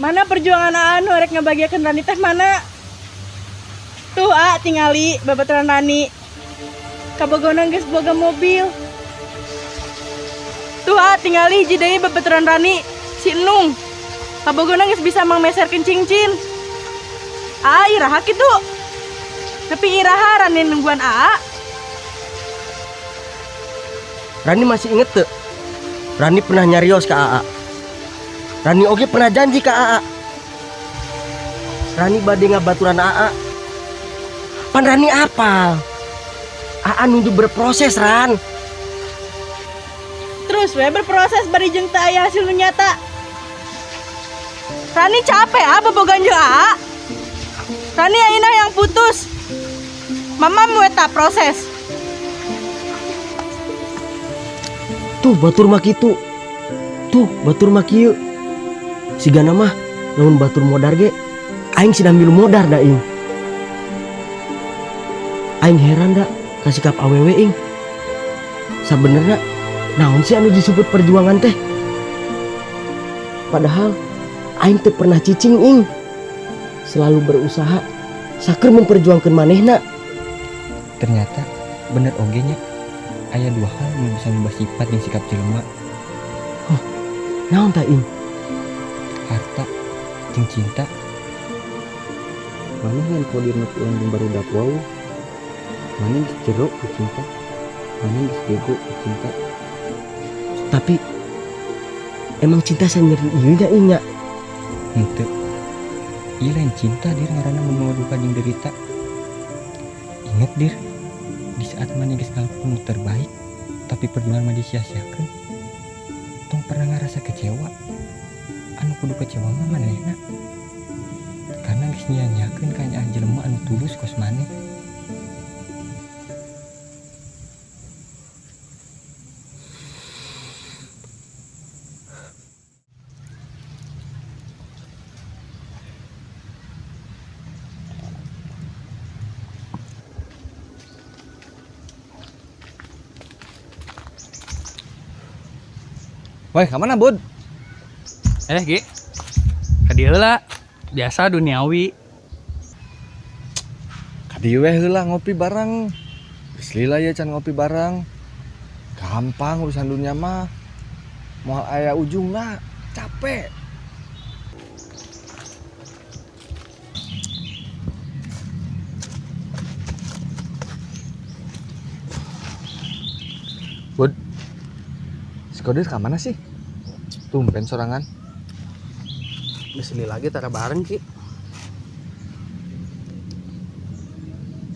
Mana perjuangan Aa nu arek ngabahagiakeun Rani teh mana? Tuh A tingali babaturan Rani. Kabogona geus boga mobil. Tuh A tingali hiji deui babaturan Rani si Enung. Kabogona geus bisa mangmeserkeun cincin. Aa iraha kitu? Tapi iraha Rani nungguan Aa? Rani masih inget tuh. Rani pernah nyarios ke AA. Rani oge pernah janji ke AA. Rani bade ngabaturan AA. Pan Rani apal? AA nuju berproses, Ran. Terus we berproses bari jeung teu aya hasil nu nyata. Rani capek ah bobogan jeung AA. Rani ayeuna yang putus. Mama we tak proses. Tuh batur mah kitu. Tuh batur mah kieu. Sigana mah lamun batur modar ge aing sida milu modar da ing. Aing heran da ka sikap awewe ing. Sabenerna naon sih anu disebut perjuangan teh? Padahal aing teu pernah cicing ing. Selalu berusaha saker memperjuangkan manehna. Ternyata bener oge nya. Aya dua hal nu bisa ngubah sifat jeung sikap jelema. Huh, naon ta ing? Harta jeung cinta. Maneh lain kodir nu urang jeung barudak wau. Maneh geus jero ku cinta. Maneh geus bego ku cinta. Tapi emang cinta sanyeri ieu nya ing nya? Henteu. Ieu lain cinta dir ngaranna mun mawa duka jeung derita. Ingat dir, di saat maneh geus ngalakukeun nu terbaik, tapi perjuangan mah disia-siakeun. Tong pernah ngarasa kecewa. Anu kudu kecewa mah manehna. Karena geus nyia-nyiakeun kanyaah jelema anu tulus kos maneh. Woi, ka mana, Bud? Gi. Ka dieu heula. Biasa duniawi. Ka dieu we heula ngopi bareng. Geus lila ye can ngopi bareng. Gampang urusan dunia mah. Moal aya ujungna, capek. Bud, si Kodir ka mana sih? Tumben sorangan. Geus lila lagi tara bareng, Ki.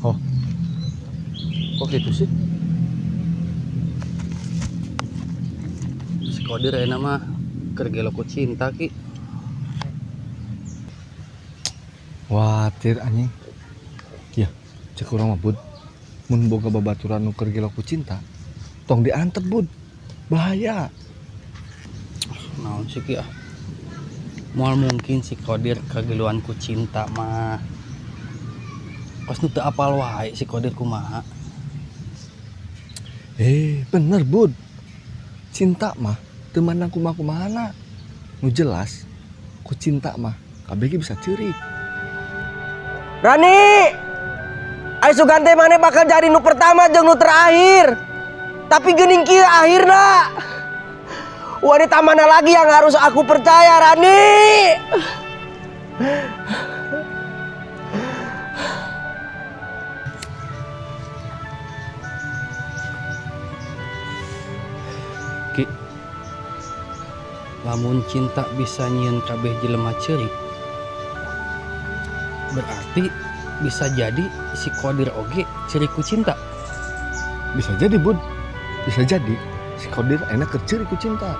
Oh. Kok gitu sih? Si Kodir ayeuna mah keur gelo ku cinta, Ki. Watir anjing. Ya, cek urang mah, Bud. Mun boga babaturan nu keur gelo ku cinta, tong diantep, Bud. Bahaya. Naon sih, Ki, ah? Moal mungkin si Kodir kageluan ku cinta mah. Kos nu teu apal wae si Kodir kumaha. Bener, Bud. Cinta mah teu mandang kumaha-kumahana. Nu jelas ku cinta mah kabeh ge bisa ceurik. Rani, ai sugan teh maneh bakal jadi nu pertama jeung nu terakhir. Tapi geuning kieu akhirna. Wanita mana lagi yang harus aku percaya, Rani? Ki, lamun cinta bisa nyieun kabeh jelema ceurik, berarti bisa jadi si Kodir oge ceurik ku cinta. Bisa jadi, Bud. Bisa jadi si Kodir enak keur ceurik ku cinta.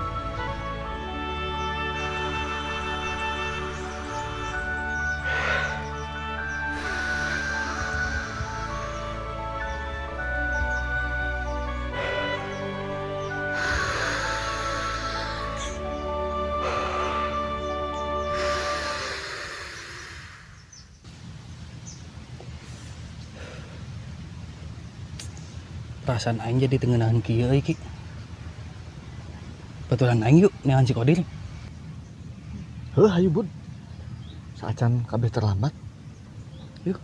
Perasaan aing jadi tengenahan kieu euy, Ki. Baturan aing yuk neangan si Kodir. Heuh, hayu, Bud. Saacan kabeh terlambat. Yuk.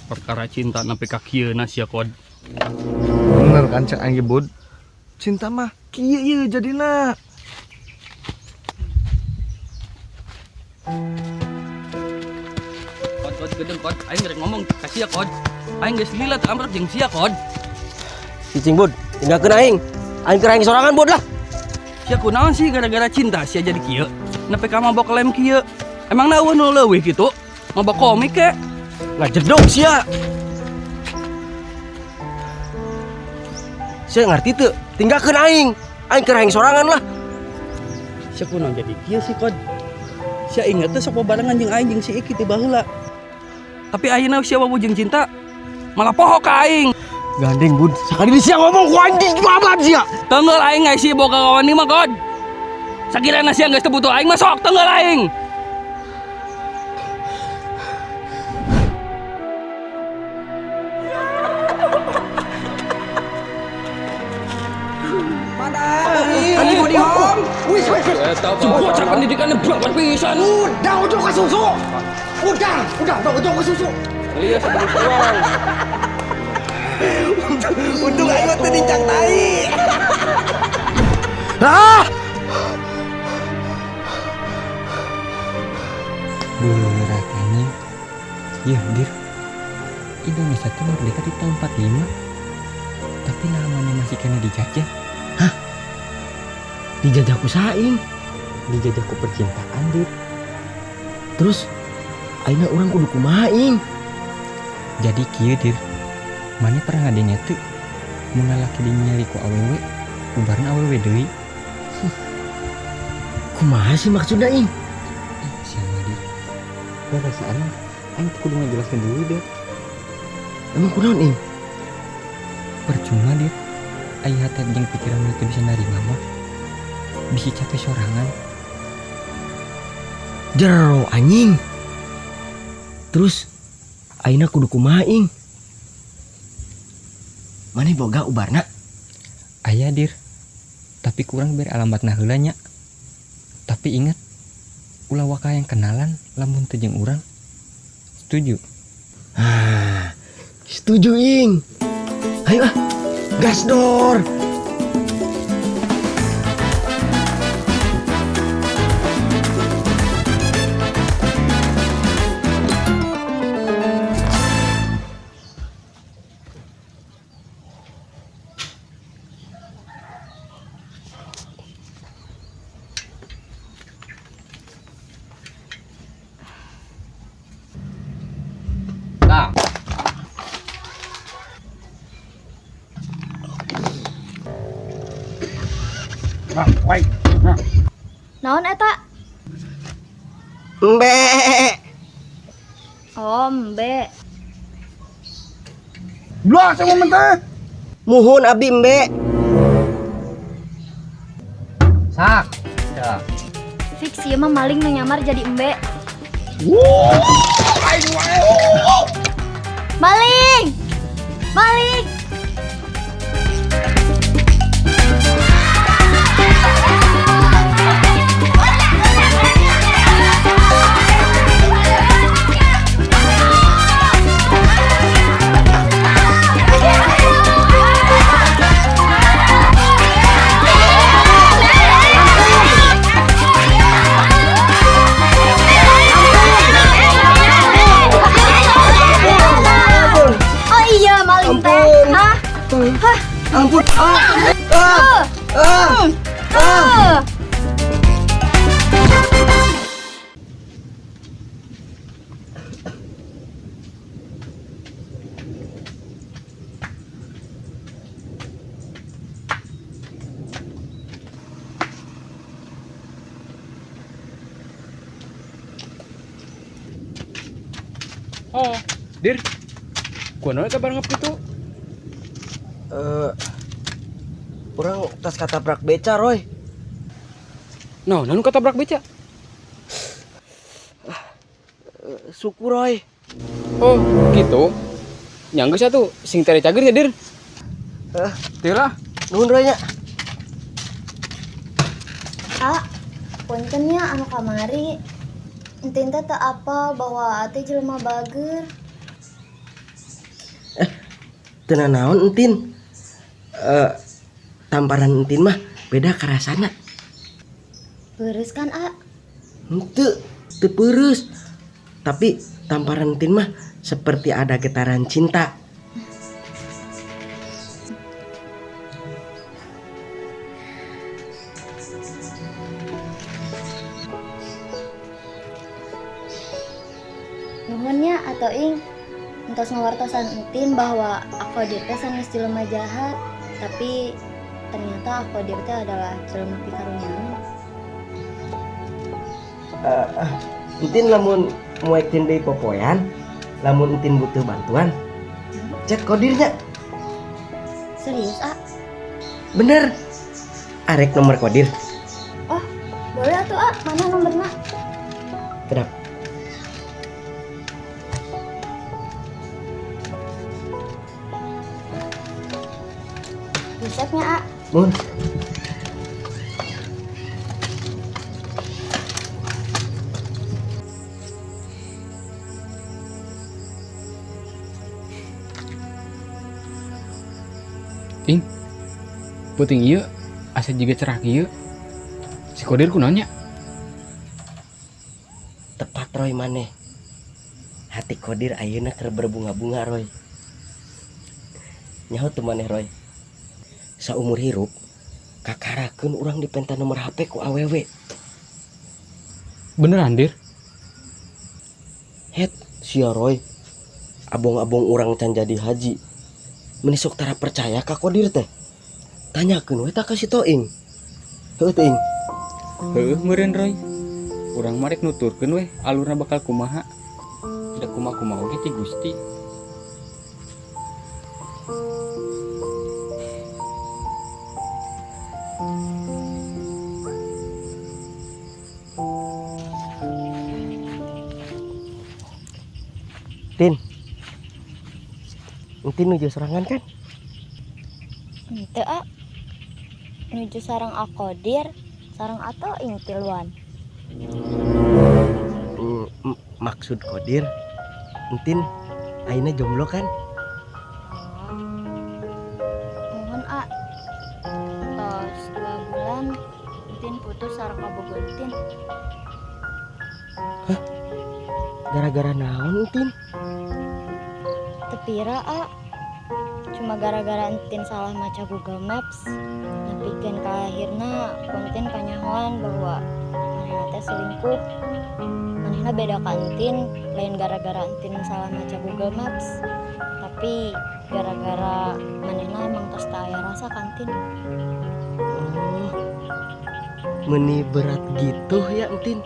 Perkara cinta nepi ka kieu sia Kod. Bener kan cek aing ge, Bud? Cinta mah kieu ieu jadina. Kod, Kod, gedeng Kod, aing rek ngomong ka sia Kod. Aing geus lila teu amrek jeung sia Kod. Cicing Bud, tinggalkeun aing. Aing keur aing sorangan Bud lah. Sia kunaon sih gara-gara cinta sia jadi kieu? Nepi ka mabok lem kieu. Emang euweuh nu leuwih kitu? Mabok komik ke? Ngajedog sia. Sia ngerti teu? Tinggalkeun aing. Aing keur aing sorangan lah. Sia kunaon jadi kieu sih Kod? Sia inget teh sok barengan jeung aing jeung si Iki teh baheula. Tapi ayeuna sia wawuh jeung cinta malah poho ka aing. Gandeng Bud, sakali sia ngomong ku aing di babat sia. Tenggel aing ngasi boga kawan mah Kod. Sakirana sia geus teu butuh aing mah sok tenggel aing. Andi Budi Hom. Wis wis wis. Eta bocah pendidikannya banget pisan. Udah ojo ke susu. Udah ojo ke susu. Iya sebelum pulang. Untung aing teu dincang tai. Ah! Berat anjing. Iya, Dir. Indonesia tuh merdeka di tahun 45. Tapi namanya masih kena dijajah. Hah? Dijajah ku saing? Dijajah ku percintaan, Dir. Terus ayeuna urang kudu kumaha, ing? Jadi kieu, Dir. Mana pernah ngadenge teu? Mun lalaki dinyeri ku awewe, ubarna awewe deui. Kumaha sih maksudna, ing? Siapa, Dir? Perasaan aing teu kudu ngajelaskeun dulu, Dir. Emang kunaon, ing? Percuma, Dir. Ai hate jeung pikiran nu teu bisa narima mah. Bisi capek sorangan. Jero anjing. Terus ayeuna kudu kumaha, ing? Maneh boga ubarna? Aya, Dir. Tapi kurang beri alamatna heula nya. Tapi ingat, ulah waka yang kenalan lamun teu jeung urang. Setuju? Ah, setuju, ing. Ayo ah, gas dor. Nah. Naon eta? Embe. Oh, embe. Blah, saya mau mentah. Muhun abi embe. Sak. Ya. Fix ieu mah maling nu nyamar jadi embe. Maling! Maling! Oh iya, maling teh. Hah? Hah? Ampun. Ah. Ah. Ah. Ah. Oh, Dir. Kunaon eta barang kitu? Urang tas katabrak beca, Roy. Nah, nu katabrak beca? Suku, Roy. Oh, gitu. Nya geus atuh, sing tere cager ya, Dir. Hah? Teu lah. Nuhun, Roy nya. Ah, Punten nya anu kamari. Entin teh teu apal bahwa Aa teh jelema bager. Teu nanaon, Entin. Tamparan Entin mah beda karasana. Peureus kan, A? Henteu, teu peureus. Tapi tamparan Entin mah seperti ada getaran cinta. Nuhun nya atau ing entos ngawartosan Entin bahwa Akodir teh sanes jelema jahat, tapi ternyata Akodir teh adalah jelema pikarunyaan. Entin lamun muekin deui popoean, lamun Entin butuh bantuan, chat Kodirnya. Serius, A? Bener. Arek nomor Kodir. Oh, boleh atuh, A. Mana nomorna? Kedap. Resepnya, A. Mun. Ing, puting ieu asa jiga cerah kieu. Si Kodir kunaon nya? Tepat Roy maneh. Hati Kodir ayeuna keur berbunga-bunga Roy. Nyaho teu maneh Roy? Saumur hirup kakarakeun urang dipenta nomor HP ku awewe. Beneran, Dir? Het, sia Roy. Abong-abong urang can jadi haji. Meni sok tara percaya ka Kodir teh. Tanyakeun we tah ka si Toing. Heuh teh, Ing. Heueuh meureun Roy. Urang mah rek nuturkeun weh alurna bakal kumaha. Da kumaha-kumaha oge ti Gusti. Tin. Entin nuju sorangan kan? Henteu, A. Nuju sareng Akodir, sareng atau ing tiluan. Maksud Kodir, Entin ayeuna jomblo kan? Oh. Mohon, A. Tos 2 bulan Entin putus sareng kabogoh Entin. Hah? Gara-gara naon Entin? Tepira, A. Cuma gara-gara Entin salah maca Google Maps. Nepikeun ka akhirna ku Entin kanyahoan bahwa manehna teh selingkuh. Manehna beda ka Entin, lain gara-gara Entin salah maca Google Maps, tapi gara-gara manehna emang tos teu aya rasa ka Entin. Oh, meni berat gitu ya Entin.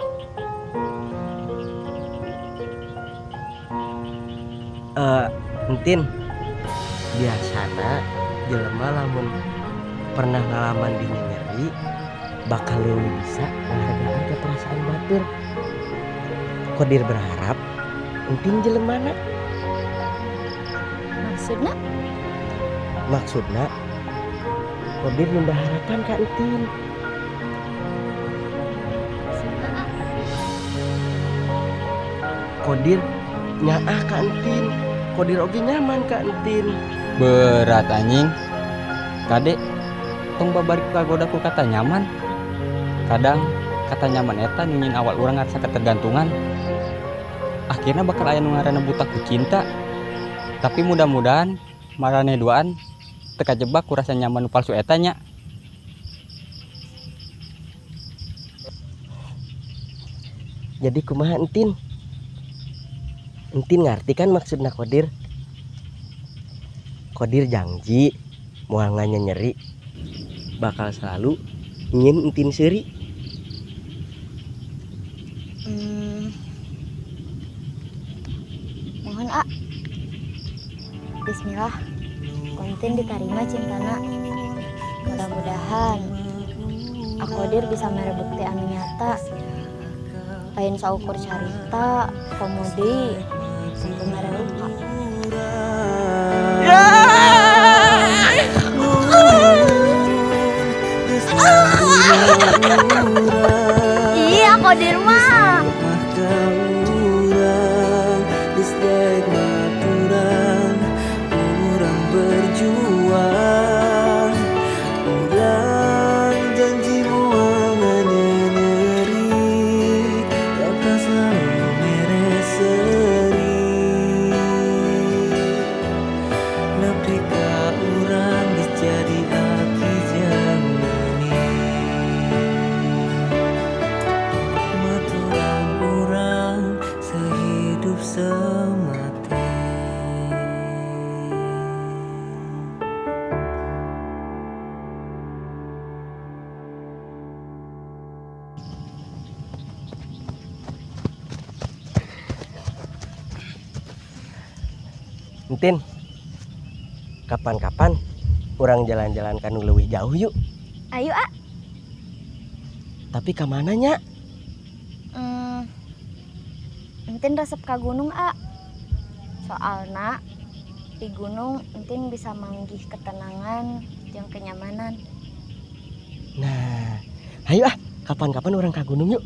Entin, biasana jelema lamun pernah ngalaman di nyeri bakal leuwih bisa menghargaan ke perasaan batur. Kodir berharap Entin jelemana. Maksudna? Maksudna Kodir nunda harapan ka Entin. Maksudna? Kodir nyaah ka Entin. Kodir oge nyaman ka Entin. Berat anjing. Kade tong babari kagoda ku kata nyaman. Kadang kata nyaman eta nu nyin awal urang ngarasa ketergantungan. Akhirnya bakal aya nu ngaranna buta ku cinta. Tapi mudah-mudahan marane duaan teu kajebak ku rasa nyaman nu palsu eta nya. Jadi kumaha Entin? Entin ngerti kan maksudna Kodir? Kodir janji moal nyeri bakal selalu ingin Entin seuri. Mohon, A. Bismillah. Konten diterima cintana. Mudah-mudahan Akodir bisa mere bukti anu nyata. Lain saukur carita, komodi, tentu mere luka. Ya. Kodir mah. Ka urang geus daek maturan urang berjuang, urang janji moal nyeri, bakal selalu mere seri, nepi ka urang geus jadi aki jeung nini. Maturan urang sehidup semati. Entin, kapan-kapan urang jalan-jalan ka nu leuwih jauh yuk. Ayo, ah. Tapi ka mana nya? Entin resep ka gunung, ah. Soalna di gunung Entin bisa manggih ketenangan jeung kenyamanan. Nah, ayo ah, kapan-kapan urang ka gunung yuk.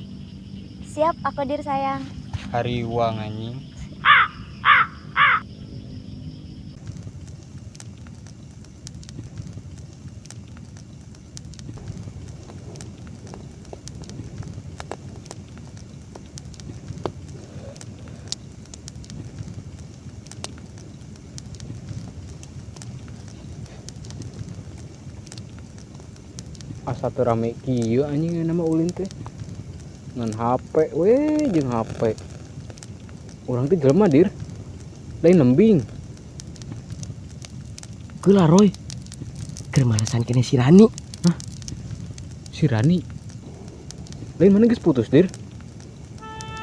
Siap, aku dir sayang. Hariwang anjing. Asa teu rame kieu anjing nama ulin teh. Ngan HP we jeung HP. Urang teh jelema dir. Lain lembing. Geula Roy. Keur malesan keneh si Rani. Hah? Si Rani? Lain mana geus putus dir?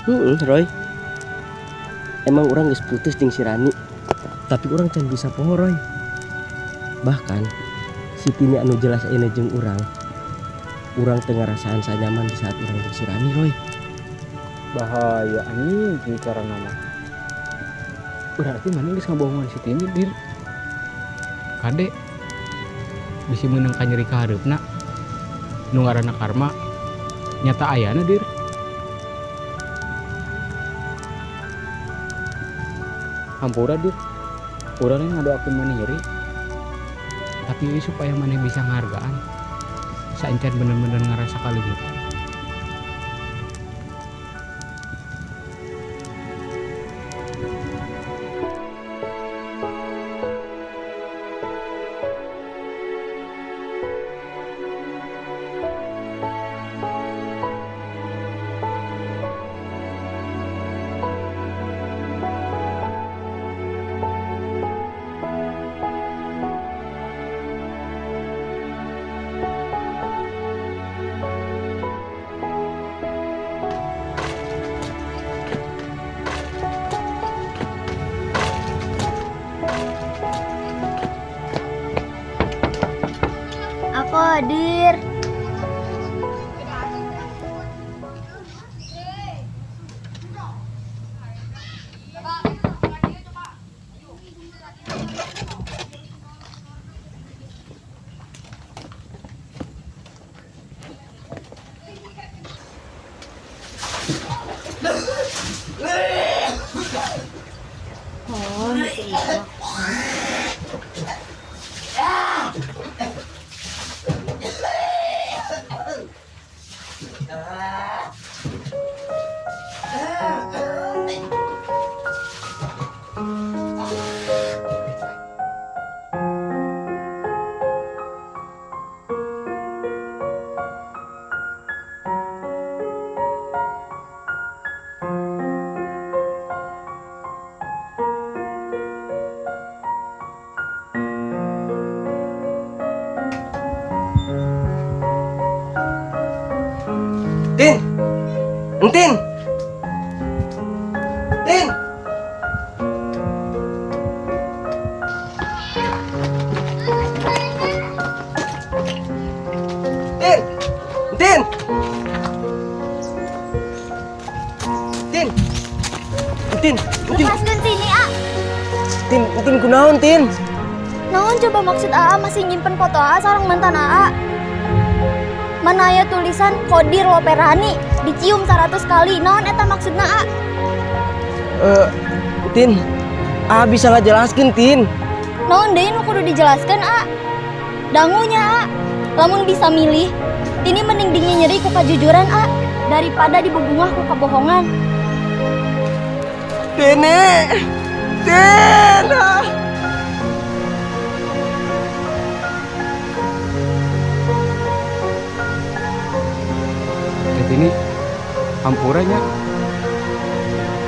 Heeh, Roy. Emang urang geus putus jeung si Rani. Tapi urang can bisa poho Roy. Bahkan si Tini anu jelas ayeuna jeung urang. Urang teu ngarasaan sanyaman di saat urang jeung si Rani, Roy. Bahaya anjing kieu carana mah. Berarti mana geus ngabohongan si Tini dir. Kade bisi meunang ka nyeri ka hareupna. Nu ngaranna karma nyata ayana dir. Hampura dir. Urang lain ngadoakeun maneh nyeri. Tapi ieu supaya maneh bisa ngahargaan. Saencan bener-bener ngerasa kaleungitan. Kodir. Oh, masih itu. Tin, Entin, Tin. Tin, Tin, Tin, Tin, Tin. Lepaskan sini, ah. Tin, Tin kunaon, Tin? Naon coba maksud Aa masih nyimpen foto Aa sareng mantan Aa? Mana aya tulisan Kodir Lope Rani dicium 100 kali. Naon eta maksudna, A? Eh, Tin, ah bisa ngajelaskeun, Tin. Naon deui nu kudu dijelaskeun, A? Dangu nya, A. Lamun bisa milih, Tini mending dinyenyeri ku kajujuran, A, daripada dibubungah ku kabohongan. Tini. Tin. Ah. Teh Tini, hampura nya.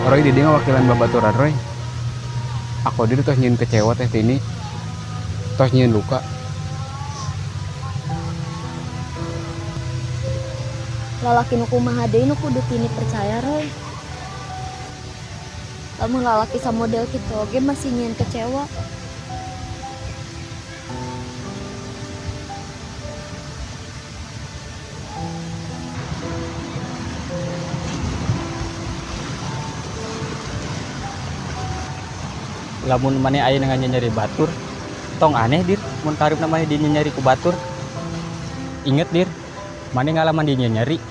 Roy di dieu ngawakilan babaturan Roy. Aku tos nyieun kecewa Teh Tini. Tos nyieun luka. Lalaki nu kumaha deui nu kudu Tini percaya, Roy? Lamun lalaki samodel kitu oge masih nyieun kecewa. Lamun maneh aya nyeri batur, tong aneh, Dir, mun kaharepna maneh dinyeri ku batur. Inget, Dir, maneh ngalaman dinyeri,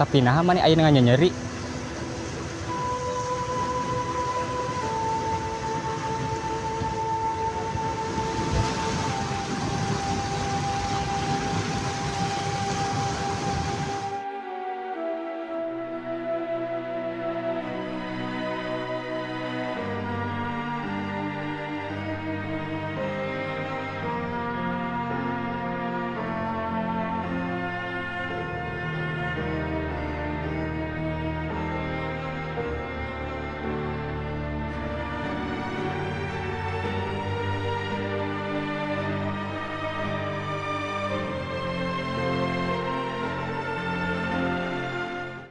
tapi naha maneh aya nyeri?